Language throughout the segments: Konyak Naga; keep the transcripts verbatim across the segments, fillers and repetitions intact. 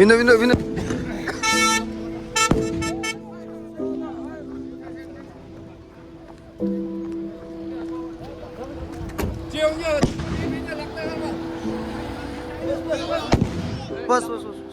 Vino, vino, vino. बस, बस, बस, बस।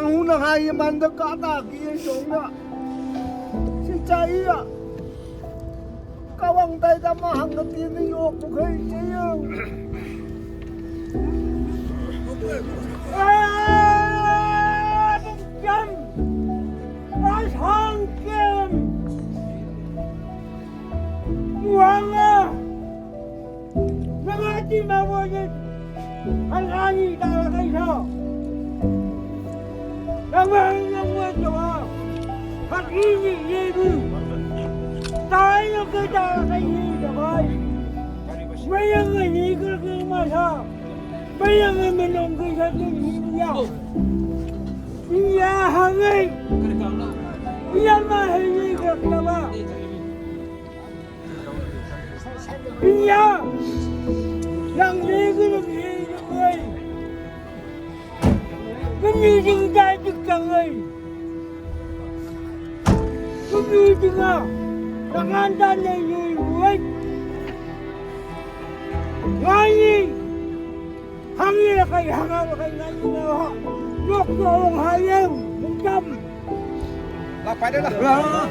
Ang huna hai man da ka ta ki ye shong na. Si cha iya. Ka wang tai ta ma hang ka ti ni yo ku khai che yo. Ah, bung jam. Ai hang kem. Muang ah. Nang ai ti ma wo ye. Hang ani ta la kai sa. Nang ma hang nang wo to a. Hak ini ye bu. Tai yo ke ta la kai ni ta bai. Bai yang ni ke ke ma sa. Bai yang ni me nong ke sa ke ni ya. Iya hang ai. Iya ma hai ni ke ta ba. Iya. Yang ni ke ni ke. Kami jing dai jing kang ai. Kami jing a. Tangan dan ai ni wai. Ngai. Hang ye kai hang a kai ngai ni ha. Yok yo ong ha ye. Mung jam. Lah pai de lah.